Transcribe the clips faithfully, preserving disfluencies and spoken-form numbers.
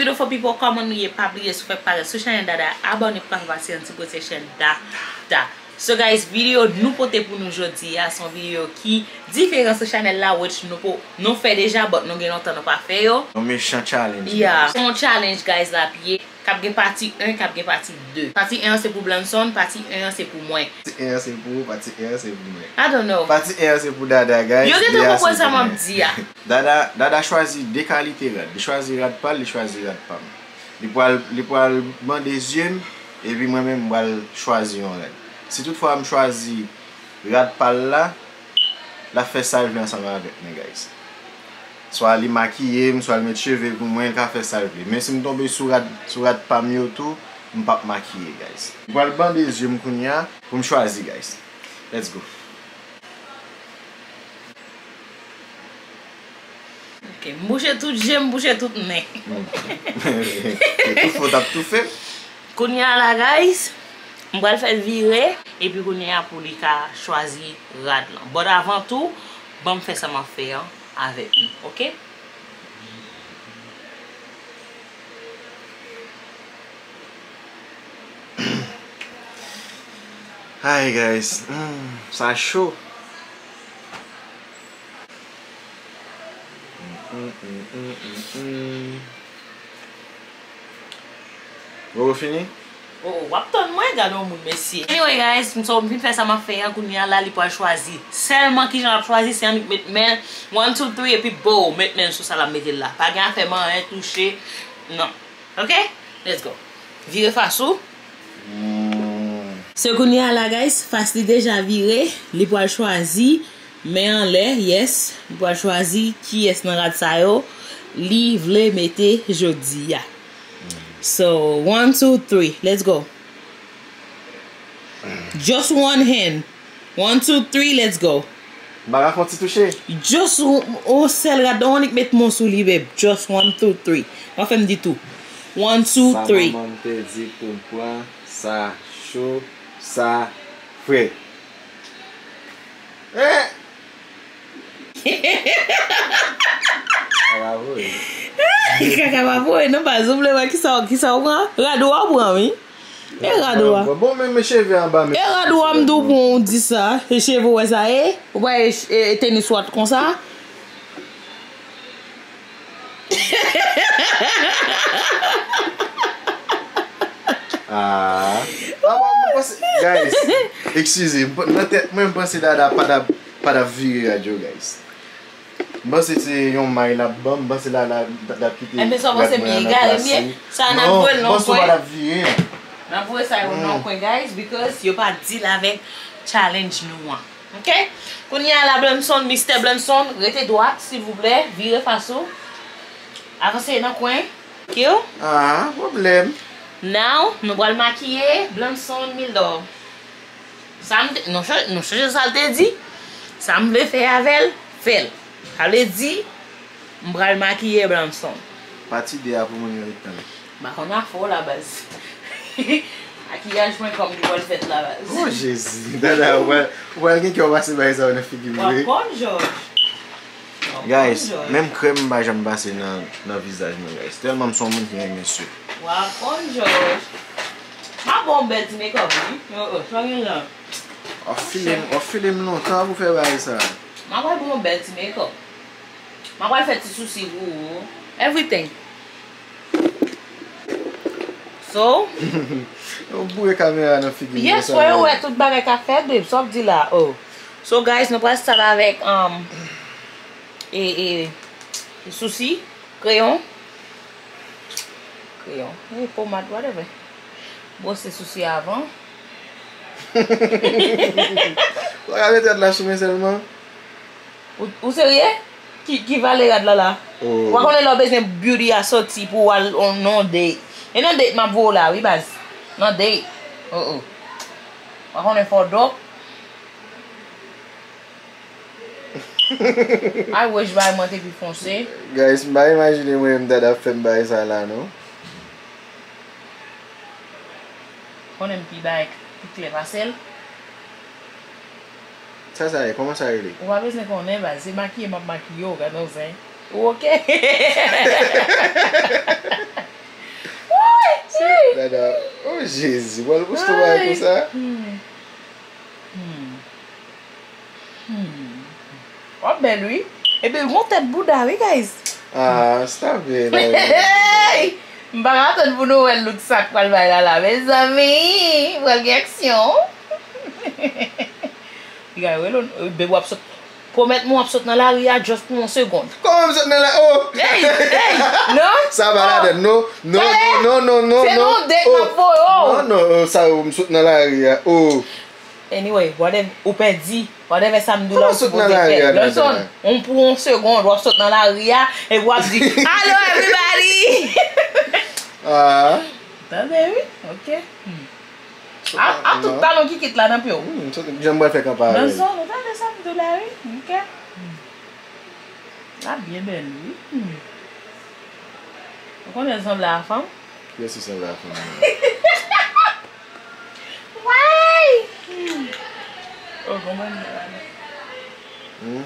Hello fo pipo, kòman nou ye? Pa bliye si w fèk parèt sou chanèl Dada, abòne pou ka fè pati an ti pwosè chanèl Dada. So guys, videyo nou pote pou nou jodi a se yon videyo ki diferan sou chanèl la, which nou po, nou fè deja, but nou gen lontan nou pa fè yo. Yon mechan challenge, yeah, guys. Se yon challenge, guys, l ap ye. K ap gen pati en, k ap gen pati de. Pati en an se pou Blanson, pati en an se pou mwen. Pati en an se pou ou, pati en an se pou mwen. I don't know. Pati en an se pou Dada, guys. Yo gentan konprann sa m ap di a. Dada, Dada chwazi de kalite rad. Li chwazi rad pa l, li chwazi rad pa m. Li pral, li pral bande zye m, epi mwen menm m pral chwazi yon rad. Si toutfwa m chwazi rad pa l la, l ap fè sa l vle ansanm avèk mwen, guys. Swa li makiye m, swa li met cheve pou mwen, li ka fè sa l vle. Men si m tonbe sou rad, sou rad pa m yo tou, m p ap makiye, guys. M pral bande zye m kounye a pou m chwazi, guys. Let's go. Ok, m bouche tout je, m bouche tout nen. Mm. Tout fo t ap toufe. Kounye a la, guys, m pral fè l vire, epi kounye a pou li ka chwazi rad lan. But avan tou, ban m fè sa m ap fè an avèk nou, ok? Hi guys. Mm, sa cho. Mm, mm, mm, mm, mm, mm. Gogo fini? Oh, w ap tann mwen, gade yon moun, mesye. Anyway, guys, m sot, m fin fè sa m ap fè an, kounye a la, li pral chwazi. Sèlman kijan l ap chwazi, se annik met men l, one, two, three, epi bow, met men l sou sa l ap mete l la. Pa gen afè manyen, touche, non. Ok? Let's go. Vire fas ou. Mm. So, kounye a la, guys, fas li deja vire, li pral chwazi. Men anlè, yes, li pral chwazi kiyès nan rad sa yo li vle mete jodi a. So, one, two, three, let's go. Just one hand. One, two, three, let's go. M pa ka fè yon ti touche? Just w-, yon sèl rad, w annik met men w sou li, babe. Just one, two, three. W ap fè m di tou. One, two, three. Sa manman m te di pou m pran, sa cho, sa fre. Eh! Kaka pa voye. Kaka pa voye, non, pa souple, wè, kisa, kisa w pran? Rad ou a w pran, wi. E rad ou a. Bon, men, men cheve anba, men. E rad ou a, m di w pou w di sa. E cheve w wè sa ye? Ou pa e, e, e tenis ou a t konsa? Ah. Ah, mwen, mwen panse, guys, eskize, m pa, nan tèt mwen, m panse Dada pa t ap, pa t ap vire rad yo, guys. M panse se yon may l ap ban m, m panse la, la, l ap kite rad mwen an nan plas li. Enben, sa w panse m ye egare m ye? Sa n ap voye l nan yon kwen. Non, m panse w pa t ap vire. N ap voye sa yo nan yon kwen, guys, because yo pa deal avèk challenge nou an. Ok? Kounye a la, Blanson, Mistè Blanson, rete dwat, silvouplè, vire fas ou. Avanse nan kwen. Thank you. Ah, pwoblèm. Now, nou pral makiye Blanson Mildor. Sa m te, nou chanje, nou chanje sa l te di. Sa m vle fè avè l, fè l. Sa vle di, m pral makiye Blanson. Pati de a pou moun yo ret tann. M pa konn afè w la, baz. Makiyaj pwen kòm ki pral fèt la, baz. Oh, Jezi. Dada, ou pral, ou pral gen kè w pase bagay sa yo nan figi m, vre. W ap konn, Jòj. W ap konn, Jòj. Guys, menm krèm m pa janm pase nan, nan vizaj mwen, guys. Tèlman m se yon moun ki renmen sik. W ap konn, Jòj. M ap ba w yon bèl ti makeup, wi. Oh, oh, sa w gen la? W ap file m, w ap file m lontan pou fè bagay sa. M ap ba w yon bèl ti makeup. M ap al fè ti sousi pou ou. Everything. So, yo boure kamera nan figi m. Yes, konsa, wè, yo wè tout bagay k ap fèt, babe. Sa w ap di la, oh. So, guys, nou pral start avèk, um, e, e, sousi, kreyon. Kreyon. E, pomad, whatever. Bwose sousi avan. Ou pa ka mete rad la sou men sèlman? Ou, ou serye? Ki, ki valè rad la la? Oh. Ou pa konnen lè w bezwen beauty a soti pou w al on, nan date. E nan date m ap voye w la, wi, baz. Nan date. Oh, oh. Ou pa konnen fò w dòk. I wish bagay mwen te pi fonse. Guys, m pa imajine mwen menm Dada ap fè m bagay sa la, non. Konnen m pi bay, pi klè pase l. Sa, sa ye? Kòman sa rele? Ou pa bezwen konnen, baz. Se makiye m ap makiye w, gade yon zen. Ou oke? Dada, oh Jezi, w al poste yon bagay konsa? Hmm. Hmm. Hmm. W ap bèl, wi. Epi l gon tèt bouda, wi, guys. Ah, stop it, Larry. Hey! M pa ka tann pou nou wè look sa k pral bay la la, mezanmi. Pral gen aksyon. Piga yo rele w, bebe w ap sot. Pwomèt mwen w ap sot nan lari a just pou yon segond. Kòman m sot nan la, oh! Hey, hey, non! Sa pa ladan, non, non, non, non, non, non, non. Se non date m ap voye w. Non, non, oh, sa yo, m sot nan lari a, oh. Anyway, whatever, ou pèdi, whatever sa m di w la, ou sipoze fè. Blonson, on pou yon segond, w ap sot nan lari a, epi w ap di, "Hello everybody!" Ah. Tande, wi, ok. Hmm. A, a tout talon ki kit la nan pye w. Hmm, sot, jan m pral fè kanpare. Blonson, ou tande sa m di w la, wi. Ok. Hmm. L ap byen bèl, wi. Hmm. Ou konnen l sanble a fanm? Kiyès ki sanble a fanm nan? Way! Hmm. Oh, konprann mwen la. Hmm?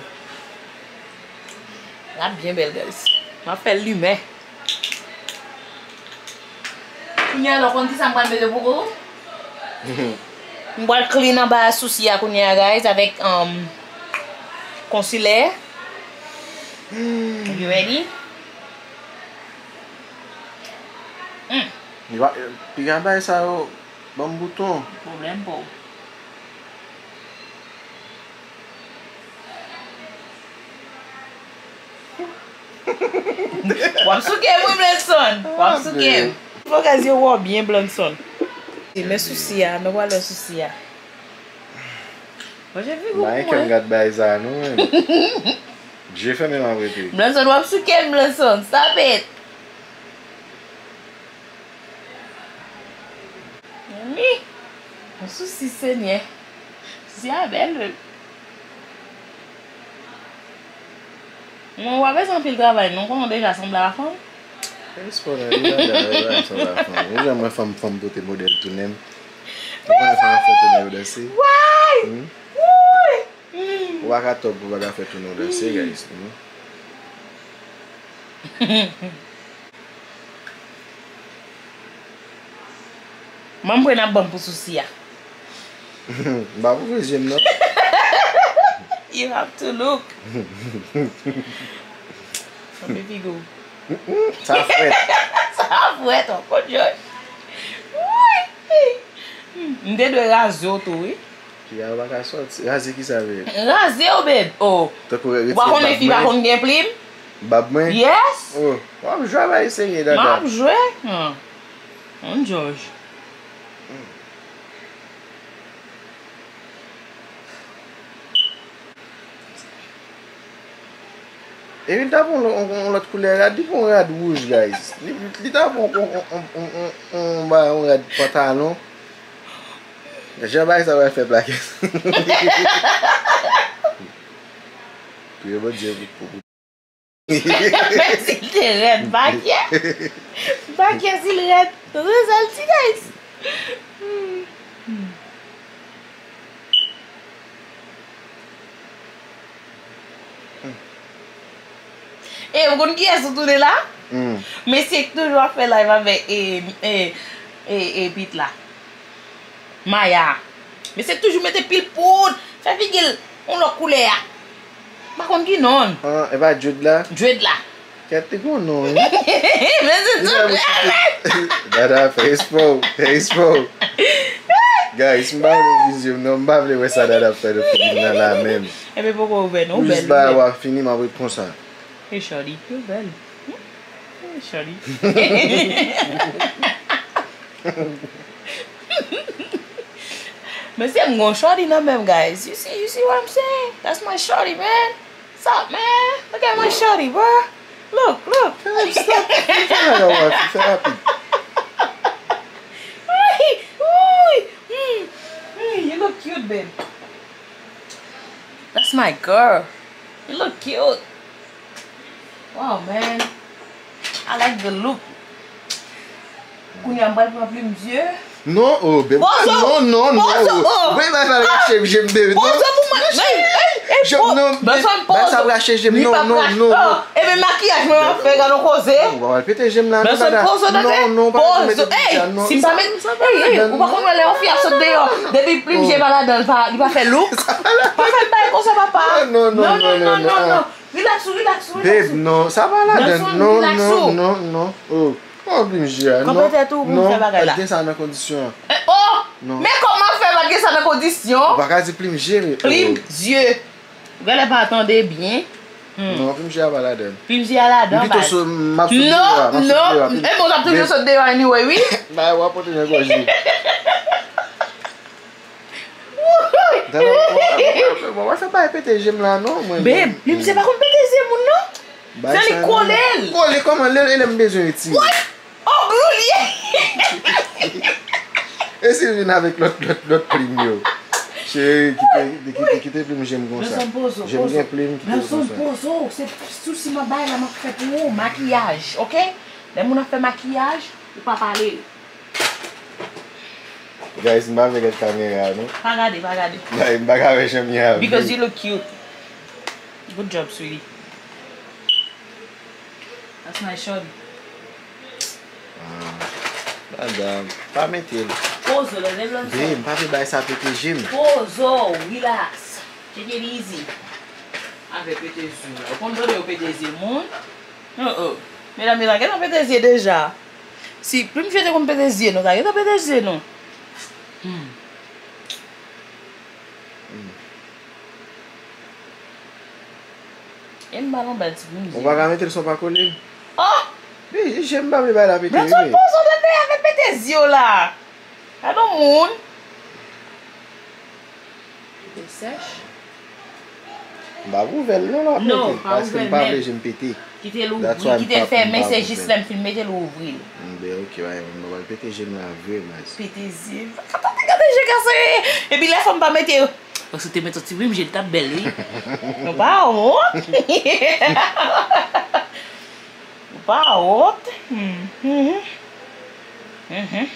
L ap byen bèl, guys. M ap fè l limen. Kounye a la, w konn kisa m pral mete pou ou? M pral clean anba sousi a kounye a, guys, avèk, um, concealer. Hmm. You ready? Hmm. Li pa, piga bay sa yo, ban m bouton. Pwoblèm pa w. W ap souke m, wi, Blanson. W ap souke m. Fò gaz yo wè w byen, Blanson. Men sousi a, nou pral wè sousi a. Manje figi w pou mwen. Mwen, kè m gad bay sa, non, men. Je fèmen m ap rete. Blanson, w ap souke m, Blanson. Stop it. Wi. Yon sousi, Senyè. Sousi a bèl, wi. Mwen, w pa bezwen anpil travay, non, konnen w deja sanble a fanm. Respè, nan, li nan dal, li pa sanble a fanm. Ou jan mwen fanm, fanm pote modèl tounen m. Ou konnen fanm ap fè tounen yo danse. Way! Hmm? Woy! Hmm. Ou pa ka tòg pou w pa ka fè tounen w danse, guys. Hmm? Manm pwen ap ban m pou sousi a. M pa pou vye zye m, non. You have to look. Sanble figi w. Sa frèt. Sa frèt, w ap konn jòj. Wi! M te dwe raze w tou, wi. Piga yo pa ka sòti. Raze kisa, babe? Raze w, babe. Oh. Tankou retire bab mwen. Ou pa konnen fi pa konn gen plim? Bab mwen? Yes. Oh, w ap jwe avè eseye, dada. M ap jwe. Hmm. On jòj. Hmm. Epi li ta pran yon, yon, yon lòt koulè rad, li pran yon rad wouj, guys. Li, li ta pran yon, yon, yon, yon, yon, yon, yon, yon rad pantalon. Jan bagay sa va fè plakè. Priye Bondye pou, pou, pou. Men si l te rèd, pa kè. Pa kè si l rèd. Tande sa l di, guys. Hmm. Hmm. E, ou konn kiyès ou tounen la? Hmm. Mesye k toujou ap fè live avèk, e, e, e, e, pit la. Maya. Mesye k toujou mete pil poud, fè figi l yon lòt koulè a. M pa konn ki non l. Ah, e pa Jude la? Jude la. Kèt, li gon non, wi. Men se tout. Dada fè espò, fè espò. Guys, m pa vle vizye m, non, m pa vle wè sa Dada ap fè de figi m nan la menm. Enben poko ouvè non, bèl. Jis bagay w ap fini, m ap ret konsa. Hey, shorty, you bèl. Hmm? Hey, shorty. Mesye, m gon shorty nan men m, guys. You see, you see what I'm saying? That's my shorty, man. What's up, man? Look at my shorty, bro. Look, look. Fè rapid, stop. Fè rapid, fè rapid. Ooh, ooh, mm, mm, you look cute, babe. That's my girl. You look cute. Wow, man. I like the look. Kounye a m pral pran plim zye. Non, oh, babe. Pozo! Non, non, non. Pozo, oh! Babe, pa fè rache je m, babe. Non. Pozo pou mwen. Hey, hey, hey, Jèm non, bagay sa ap rache jèm. Non, non, non, non. Ebyen makiyaj mwen ap fè, gade yon koze. Non, ou pa pral pete jèm la non, dada. Non, non, ou pa pral mete pete a non. Si m pa met, ey, ey, ou pa konn wè lè yon fi ap sot deyò, depi plim je pa ladan l, li pa fè look. Pa fè m bagay konsa papa. Non, non, non, non, non. Relax ou, relax ou, relax ou. Babe, non, sa pa ladan. Non, non, non, non. Oh, oh, plim je a, non. Kanpe tèt ou pou m fè bagay la. Non, pa t gen sa nan kondisyon an. Oh! Men kòman fè pa t gen sa nan kondisyon? Ou pa ka di plim je, men. Plim je. Ou genlè pa tande byen. Non, plim je a pa ladan. Plim je a ladan, baz. M pito sot, m ap sot deyò a, m ap sot deyò a. E bon, w ap toujou sot deyò anyway, wi. Bay, w ap pote nan gòj li. Dada, w ap fè bay pete je m la non, mwen menm. Babe, plim je pa konn pete je moun non. Se li k kole l. Kole kòman? Lè, lè m bezwen retire. What? Oh, glou li ye. E si l vin avèk lòt, lòt, lòt plim yo? Cheri, kite, kite, kite plim je m konsa. Jèm gen plim, kite l konsa. Pozo, se sousi m ap bay la, m ap fè pou ou, makiyaj, oke? Lè moun ap fè makiyaj, ou pa pale. Guys, m pa vle gad kamera a non. Pa gade, pa gade. Guys, m pa ka wè jan m ye a. Because you look cute. Good job, sweetie. That's my shorty. Ah, madam, pa mete l. Pozo, lè lè lè. Babe, m pa vle bay sa pete je m. Pozo, relax. Take it easy. Avè pete zye w la. Ou konn tande yo pete zye moun? Oh, oh. Medam, medam, gentan pete zye deja. Si plim je te konn pete zye nou, ta gentan pete zye nou. Hmm. E m ba l yon bèl ti plim je. Ou pa ka mete l san w pa kole l? Oh! Wi, je m pa vle bay la pete, wi. Nan tout pozo tande avè pete zye w la. Gade yon moun. Li sèch. M pa ouvè l non, lè w ap mete, paske m pa vle je m pete. Kite l ouvri, kite l fèmen, se jis lè m fin mete l ou ouvri l. M ben, oke, m pa pral pete je m la vre, mas. Pete zye. Gade, gade je gason ye. Epi lè fanm pa mete, paske te mete yon ti plim je l t ap bèl, wi. Nou pa wont. Nou pa wont. Mhm. Mhm.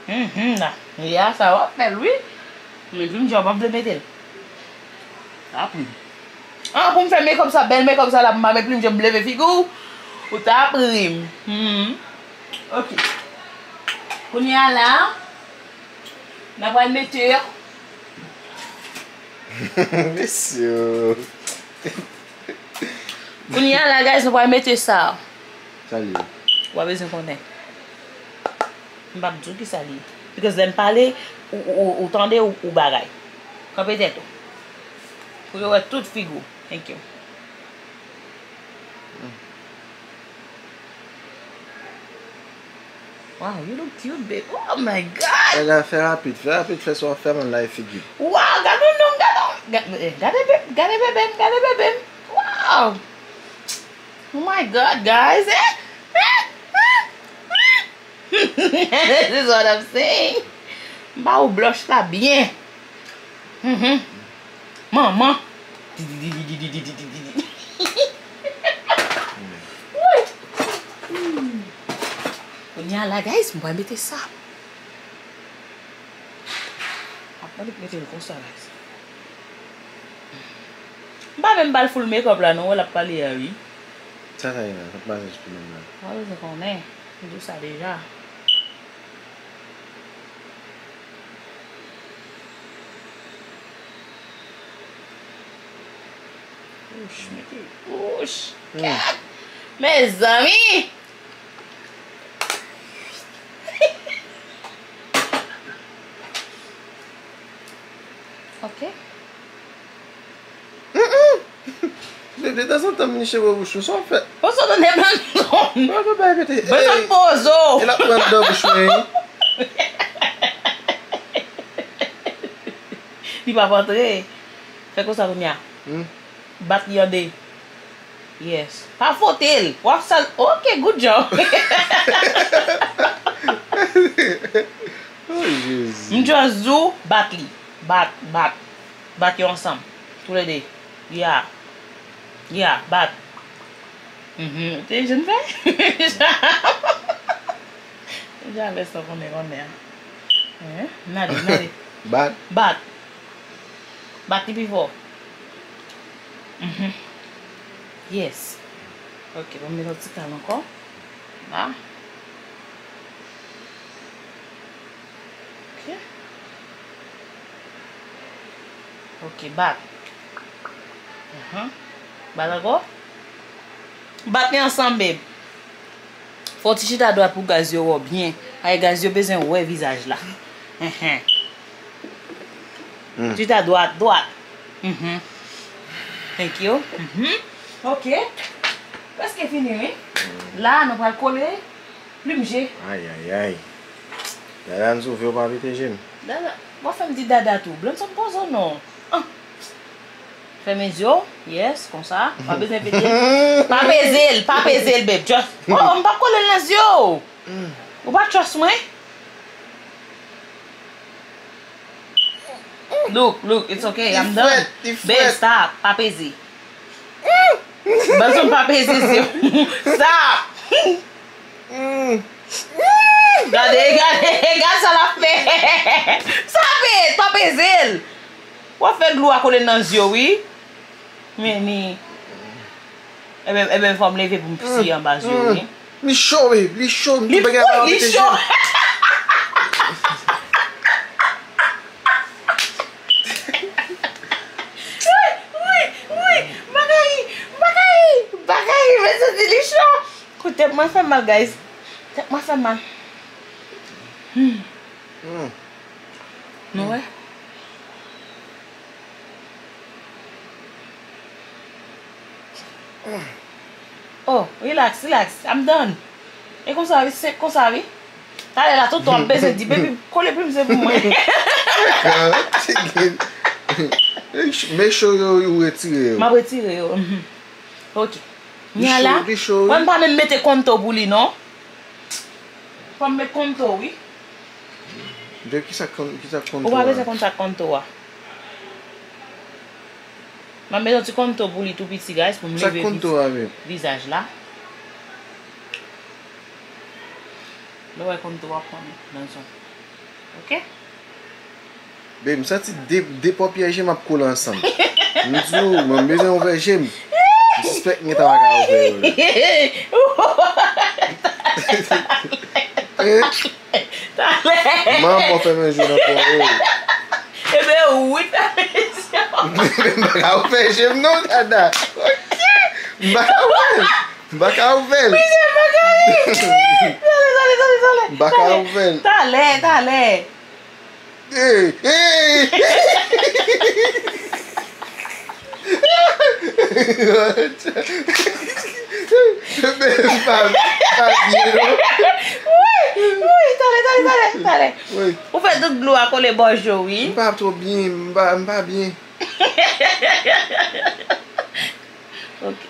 Mhm, la. Ya, sa w ap fè l, wi. Men plim je w pa vle mete l. Sa plim. Ah, pou m fè makeup sa, bèl makeup sa la, pou m pa met plim je m leve figi w. Ou ta ap ri m. Hmm. Ok. Kounye a la, n a pral mete. Mesye. Kounye a la, guys, nou pral mete sa. Sa l ye? W a bezwen konnen. M p ap di w kisa l ye. Because lè m pale, ou, ou, ou, ou tande, ou, ou bagay. Kanpe tèt ou. Pou yo wè tout figi w. Thank you. Wow, you look cute, babe. Oh my God! Gade, fè rapid, fè rapid, fè sa w ap fè, man, lave figi. Wow, gade yon nonm, gade yon, gade, eh, gade bebe, gade bebe m, gade bebe m. Wow! Oh my God, guys, eh? Eh? Eh? Eh? This is what I'm saying. M ba ou blush la byen. Mhm. Manman. Woy. Kounye a la, guys, m pral mete sa. Apre li mete l konsa, guys. M pa menm ba l full makeup la non, wè l ap pale a wi. Sa sa ye la? Sa t pa jis pou menm la. Mwen bezwen konnen. M di w sa deja. Wouch, mete wouch. Hmm. Mezanmi! Ok. Mm, mm. De, de tanzantan m niche bò bouch ou, sa w fè? Ou sot nan deplasman. Mwen pa bay pete. Bezwen poze w. E l ap pran anndan bouch mwen, wi. Li p ap antre. Fè konsa kounye a. Hmm. Bat li an de. Yes. Pa fwote l. W ap sal. Ok, good job. Oh, Jezi. M just di w, bat li. Bat, bat. Bat yo ansanm. Toulede. Yeah. Yeah, bat. Mhm. Te jwenn fè? Deja lè sa konnen, konnen. Hein? N ale, n ale. Bat. Bat. Bat li pi fò. Mhm. Yes. Ok, ban m met yon ti kal ankò. La. Ok. Ok, bat. Mhm. Bat ankò. Bat li ansanm, babe. Fò w ti chita dwat pou gaz yo wè w byen. Ay, gaz yo bezwen wè vizaj la. Mhm. Mm. Chita dwat, dwat. Mhm. Thank you. Mhm. Ok. Prèske fini, wi. La, nou pral kole plim je. Ay, ay, ay. Dada, m sove w pa pete je m. Dada, w ap fè m di dada tou. Blanson poze w non. Ah. Fèmen zye w. Yes, konsa. Pa bezwen pete. Pa peze l, pa peze l, babe. Just. Oh, oh, m p ap kole l nan zye w. Ou pa trust mwen? Look, look, it's okay, I'm done. Li frèt, li frèt. Babe, stop, pa peze. Blanson pa peze zye w. Stop. Gade, gade, gade sa l ap fè. Stop it, pa peze l. W ap fè glou a kole nan zye w, wi. Men, men. Ebyen, ebyen, fò m leve pou m siye anba zye w, wi. Li cho, babe, li cho, m tou bagay la, li cho. Wi, wi, wi, bagay, bagay, bagay, mezanmi, li cho. Kout tèt mwen fè mal, guys. Tèt mwen fè mal. Hmm. Nou wè? Oh, relax, relax. I'm done. E konsa, wi, senp konsa, wi. Talè la, tonton ap bezwen di, baby, kole plim se pou mwen. Make sure yo, yo retire yo. M ap retire yo. Mhm. Ok. Li cho, li cho, wi. Mwen m pa menm mete kontou pou li, non. Fò m met kontou, wi. De ki sa kon-, ki sa kontou a? Ou pa bezwen konn sa kontou a. M ap met yon ti kontou pou li tou piti, guys, pou m leve vizaj la. Nou wè kontou a pran nan zòn. Ok? Babe, m santi de, de pòpyè je m ap kole ansanm. M di w, mwen bezwen ouvè je m. M sispèk m gentan pa ka ouvè yo la. Talè. Manman fèmen je w nan kò w. Ebyen, wi, talè. M pa ka ouvè je m non, dada. Ok. M pa ka ouvè l. M pa ka ouvè l. Wi, se pa ka ri. Talè, talè, talè, talè. M pa ka ouvè l. Talè, talè. Hey, hey. Men pa, pa byen, non. Wi, wi, talè, talè, talè, talè. Wi. Ou fè tout glou a kole bò je w, wi. M pa twò byen, m pa, m pa byen. Ok.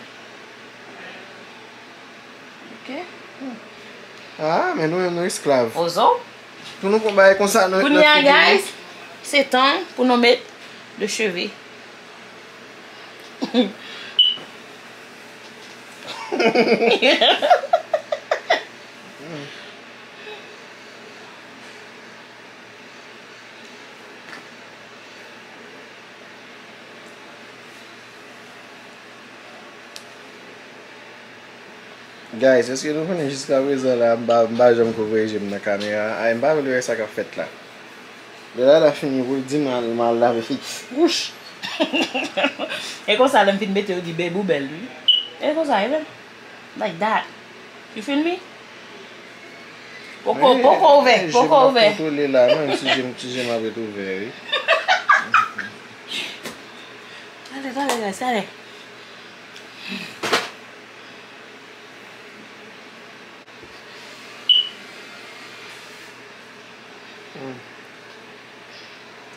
Ok. Ah, men nou menm nou esklav. Ozo? Pou nou pran bagay konsa nan, nan figi nou. Kounye a, guys, se tan pou nou met le cheve. Guys, èske nou konnen jiskaprezan la, m pa, m pa janm ko voye je m nan kamera? Ay, m pa vle wè sa k ap fèt la. Lè Dada fini pou l di m al, m al lave figi. Wouch! E konsa, lè m fin mete yo, di, "Babe, ou bèl, wi." E konsa, e bèl. Like that. You feel me? Poko, poko ouvè, poko ouvè. Wi, je m ap kontwole la, non, si je m, si je m ap ret ouvè, wi. Talè, talè, guys, talè.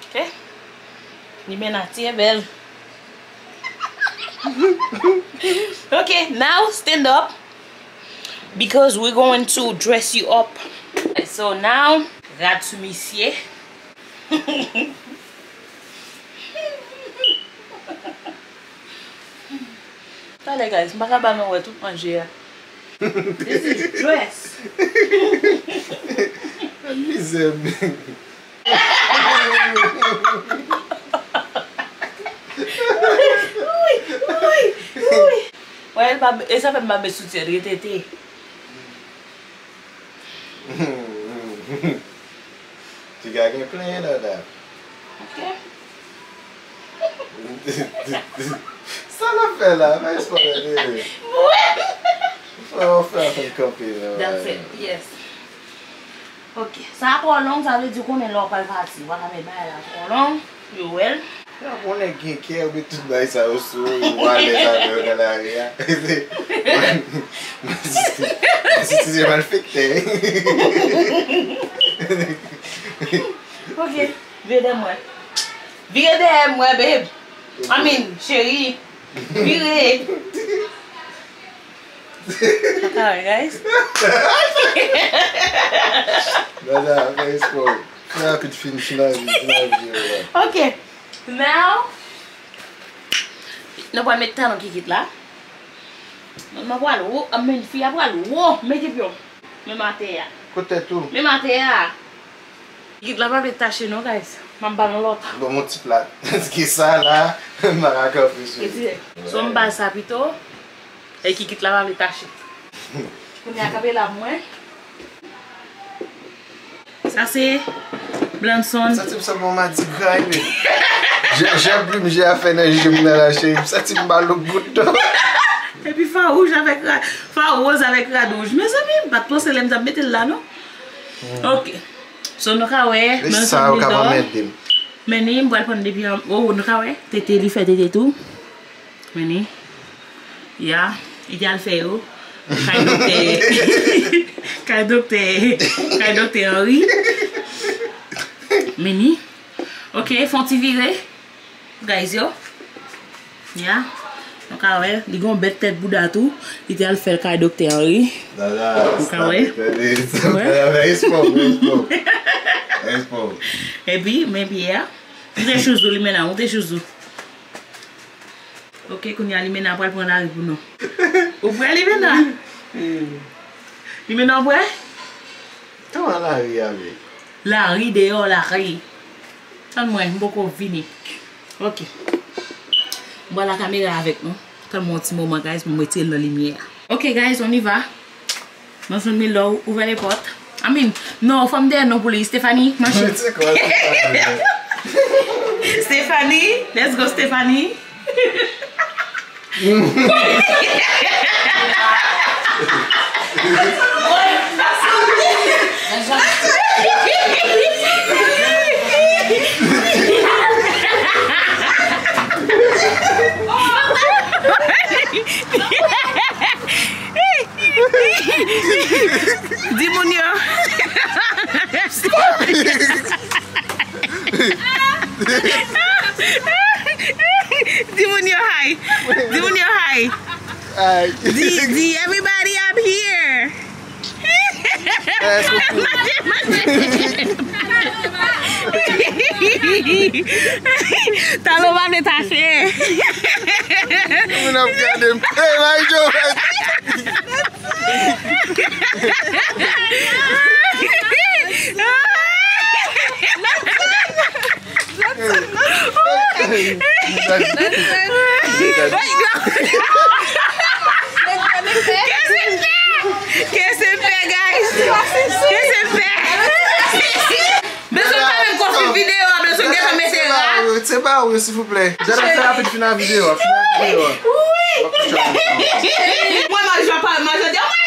Ok. Li byen atire bèl. Ok, now stand up because we're going to dress you up. So now, rad sou misye. Talè, guys, m pa ka ba nou wè tout manje a. This is dress. Mizè, men. Wè, l pa, e sa fè m pa met soutyen, l ret ete. Piga gen plenyen dada. Ok. Sa l ap fè la? Fè espò tande. Mwen. Fè, fè, fè kanpe, non. That's it. Yes. Ok. Sa twò long, sa vle di w konnen lè w pral pati. W pa ka met bagay la twò long. You well. Yo, konnen gen kè, ou met tout bagay sa yo sou ou, ou alèz avè yo nan lari a. Masisi se malfektè. Ok, vire dèyè mwen. Vire dèyè mwen, babe. I mean, cheri. Vire. Alright, guys. Dada, fè espò. Fè rapid, fin, fin lavi, fin lavi yo la. Ok. Now, nou pral met talon Kikit la. Manman pral wo, a men fi a pral wo. Mete pye w. Menm atè a. Kot tèt ou? Menm atè a. Kikit la pa vle tache non, guys. M ap ba l yon lòt. Bon, mon ti plat. Paske sa la, m pa ka kanpe sou li. So m ba l sa pito. E Kikit la pa vle tache. Kounye a kanpe la pou mwen. Sa se Blanson. Santi m sanble yon madigra, wi. Jè, jè plim, jè a fè nan je m nan la, cheri. M santi m ba l yon bout. Epi fawouj avèk ra-, fawòz avèk rad wouj. Mezanmi, m pa t panse lè m t ap mete l la, non. Ok. So, nou ka wè, men sa yo ka anmède m. Men ni, m pral pran depi an, oh, nou ka wè, tete, li fè tete tou. Men ni. Ya, li te al fè yo. Kay doktè, kay doktè, kay doktè Henry. Men ni. Ok, fè yon ti vire. Guys yo. Ya. Nou ka wè, li gon bèt tèt bouda tou. Li te al fè l kay doktè Henry. Dada, nou ka wè. Dada, fè espò, fè espò. Fè espò. Epi, men pye a. Moute chouz ou, Limena, moute chouz ou. Ok, kounye a Limena pral pran lari pou nou. Ou prè, Limena? Limena, ou prè? Kòman lari a, men? Lari deyò, lari. Tann mwen, m poko vini. Ok. M pral la kamera avèk nou. Tann mwen yon ti moman, guys, pou m retire l nan limyè a. Ok, guys, on y va. Nan zòn mi lò, ouvè le pòt. I mean, non, fò m dèyè non pou li. Stephanie, mache. Se kwa, se kwa, Stephanie, let's go, Stephanie. Di moun yo. Di moun yo hi. Di moun yo hi. Hi. Di, di everybody I'm here. Mache, mache. Talon pa vle tache. Moun ap gade m. Hey, Marie Jo! Kè se fè, guys? Kè se fè? Bezwen pa menm konfin videyo a, bezwen gentan mete la. Se pa ou, silvouplè. Jana, fè rapid, fin a videyo a, fin a videyo a. Mwen, Marie Jo pa, Marie Jo di, oh my.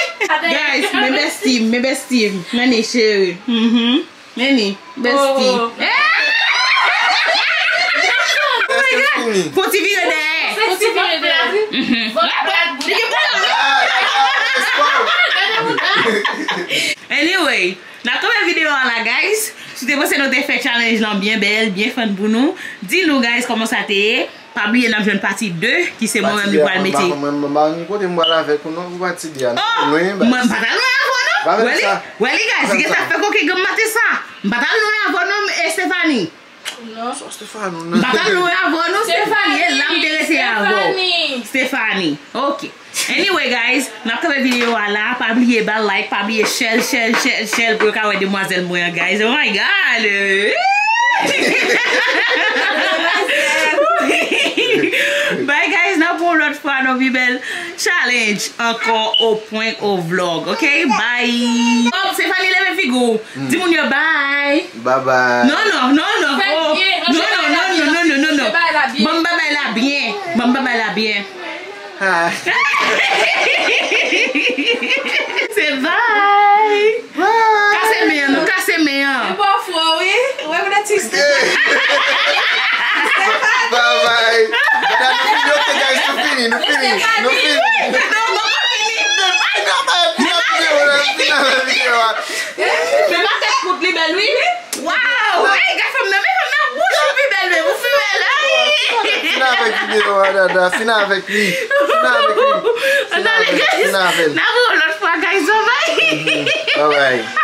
Guys, men bestie m, men bestie m. Men ni, cheri. Mhm. Men ni, bestie. Oh. Fò ti vire dèyè. Fò ti vire dèyè. Mhm. Anyway, n ap kanpe videyo a la, guys. Si w te panse nou te fè challenge lan byen bèl, byen fun pou nou, di nou, guys, kòman sa te ye. Pa bliye n ap jwenn pati de, ki se mwen menm li pral mete. Pati de a, mwen, mwen, mwen, mwen, kote m pral avèk ou non pou pati de a. Oh! Mwen, m pa t al lwen avè w non. Wè li, wè li, guys, li gentan fè koke granm maten sa. M pa t al lwen avè w non, Estefani. Non. Sa Stefano nan. M pa t al lwen avè w non, Stefani. E la m te rete avè w. Stefani. Ok. Anyway, guys, n ap kanpe videyo a la. Pa bliye ba like, pa bliye share, share, share, share pou yo ka wè demwazèl mwen an, guys. Oh my God! Bye, guys, n ap wè yon lòt Fwa nou pi bèl challenge ankò o prank o vlog, ok? Bye! Oh, Stefani, leve figi w. Di moun yo bye. Bye bye. Non, non, non, non. Oh, non, non, non, non, non, non, non. Ban m bye bye la byen. Ban m bye bye la byen. Ah. Se bye. Kase men an, nou kase men an. Li pa fò, wi. Ou wè moun atis. Bye bye. Dada, nou fini, ok, guys, nou fini, nou fini, nou fini. Non, nou pa fini. Fini avèk videyo a, fini avèk videyo a. Men pa tèt kout li bèl, wi. Waw! Ey, gad fanm nan, men fanm nan, wouch, ou pi bèl, men ou pi bèl, ey! Fini avèk videyo a, Dada, fini avèk li. Fini avèk li. Fini avèk li, fini avèk li. N ap wè w lòt fwa, guys, bye bye. Bye bye.